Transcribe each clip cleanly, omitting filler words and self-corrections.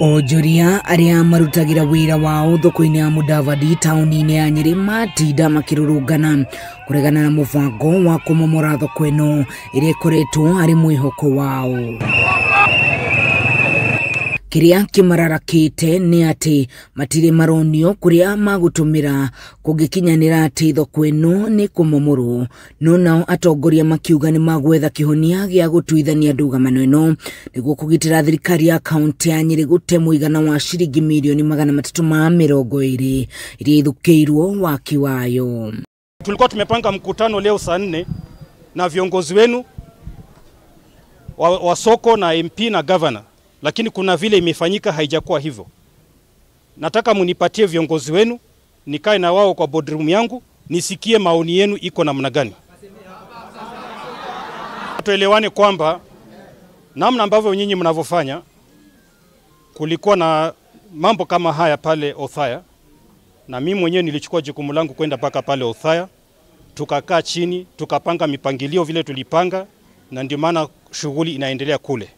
Onjoria arĩa marutagĩra wĩra wao thoko-inĩ ya Mudavadi taũni-inĩ ya Nyĩrĩ matinda makĩrũrũngana kũregana na mũbango wa kũmomora thoko ĩno ĩrĩa ĩkoretwo arĩ mwĩhoko wao. Kĩrĩa kĩmararakĩte nĩ atĩ matirĩ maronio kũrĩa magũtũmĩra kũngĩkinyanĩra atĩ thoko ĩno nĩ kũmomorwo, no nao atongoria makiuga nĩ magwetha kĩhonia gĩa gũtuithania ndũgamano ĩno nĩguo kũgitĩra thirikari ya kaunti ya Nyĩrĩ gũte mũigana wa ciringi mirioni 320 iria ithũkĩirwo waki wayo. Tulikuwa tumepanga mkutano leo saa 4 na viongozi wenu wa soko na MP na governor, lakini kuna vile imefanyika haijakuwa hivyo. Nataka munipatie viongozi wenu, nikae na wao kwa boardroom yangu, nisikie maoni yenu iko namna gani. Tuelewane kwamba namna ambavyo nyinyi mnavyofanya, kulikuwa na mambo kama haya pale Othaya, na mimi mwenyewe nilichukua jukumu langu kwenda mpaka pale Othaya, tukakaa chini, tukapanga mipangilio vile tulipanga, na ndio maana shughuli inaendelea kule.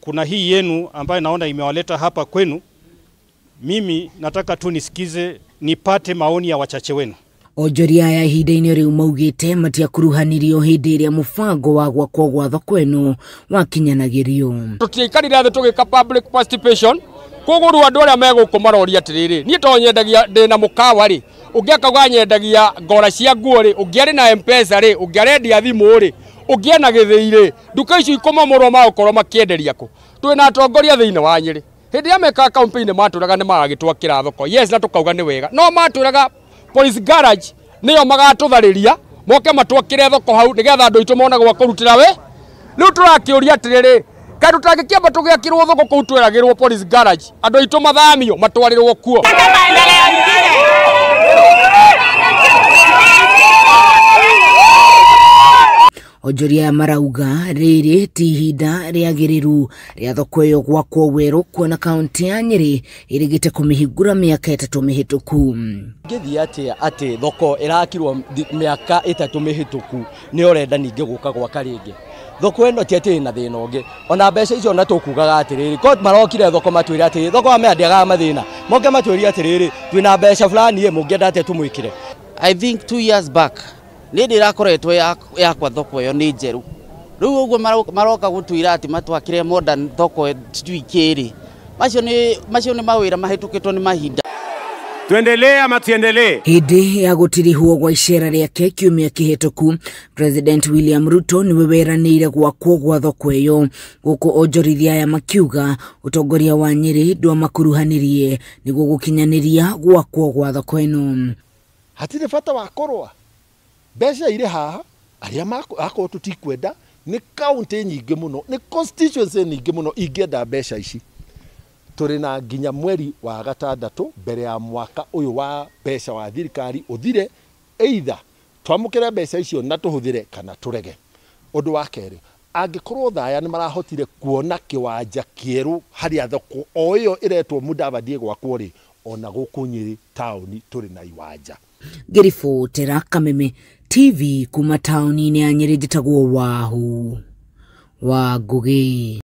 Kuna hii yenu ambayo naona imewaleta hapa kwenu, mimi nataka tu nisikize, nipate maoni ya wachache wenu. Onjoria ya ihinda-inĩ rĩu maugĩte matiakuruhanirio hĩndĩ ĩrĩa mũbango wa gwakwo gwa thoko ĩno wakinyanagĩrio. Tũtiaikarire thĩ tũgĩka public participation, koguo rĩu andũ arĩa megũkũ maroria atĩrĩrĩ, niĩ to nyendagia ndĩna mũkawa rĩ, ũngĩ akauga nyendagia ngora cia nguo rĩ, ũngĩ arĩ na M-Pesa rĩ, ũngĩ arendia thimũ rĩ, ũngĩ ena gĩthĩi rĩ, nduka icio ikũmomorwo magũkorwo makĩenderia kũ? Twĩna atongoria thĩinĩ wa Nyĩrĩ. Hĩndĩ ĩrĩa mekaga campaign matwĩraga nĩ magagĩtwakĩra thoko, yes, na tũkauga nĩ wega, no matwĩraga police garage nĩyo magatũtharĩria moke matwakĩre thoko hau nĩgetha andũ aitũ mone gwa kũrutĩra we. Rĩu tũrakĩũria atĩrĩrĩ, kaĩ tũtangĩkĩamba tũgĩakĩrwo thoko kũu tweragĩrwo police garage, andũ aitũ mathamio matwarĩrwo kuo. Onjoria marauga rĩrĩ ti ihinda rĩagĩrĩru rĩa thoko ĩyo gwakwo werũ, kuona kaunti ya Nyĩrĩ ĩrĩgĩte kũmĩhingũra mĩaka 3 mĩhĩtũku. Ngĩthiĩ atĩa atĩ thoko ĩrakirwo mĩaka 3 mĩhĩtũku nĩ ũrenda ningĩ gũka gwaka rĩngĩ? Thoko ĩno ti atĩ ĩna thĩna ũngĩ, ona mbeca icio ona tũkugaga atĩrĩrĩ, ko marokire thoko matwĩre atĩrĩrĩ, thoko wamendiaga mathĩna, moke matwĩre atĩrĩrĩ, twĩna mbeca fulani ĩ, mũngĩenda atĩa tũmwĩkĩre? I think 2 years back nĩ ndĩrakoretwo yakwa thoko ĩyo nĩ njerũ. Rĩu ũguo maroka gũtwĩra atĩ matwakĩre modern thoko sijui kĩrĩ. Macio nĩ mawĩra mahĩtũkĩtwo nĩ mahinda. Tuendelee ama tuendelee? Hĩndĩ ya gũtirihwo gwa icera rĩake kiumia kĩhĩtũku, President William Ruto nĩwe weranĩire gwakwo gwa thoko ĩyo, gũkũ onjorithia aya makiuga ũtongoria wa Nyĩrĩ ndwamakuruhanirie nĩguo gũkinyanĩria gwakwo gwa thoko ĩno. Hatirĩ bata wa kũrũa, mbeca irĩ haha, arĩa akorwo tũtikwenda nĩ kaunti nyingĩ mũno, nĩ constituency nyingĩ mũno ingĩenda mbeca ici. Tũrĩ na nginya mweri wa 6 mbere ya mwaka ũyũ wa mbeca wa thirikari ũthire, either twamũkĩre mbeca icio na tũhũthĩre kana tũrege. Ũndũ wa kerĩ, angĩkorwo Othaya nĩ marahotire kuona kĩwanja kĩerũ harĩa thoko o ĩyo ĩretwo Mudavadi ĩgwakwo rĩ, ona gũkũ Nyĩrĩ taũni tũrĩ na iwanja. Ngĩribotera Kameme TV kuma taũni-inĩ ya Nyĩrĩ, njĩtagwo Wahu wa Ngũgĩ.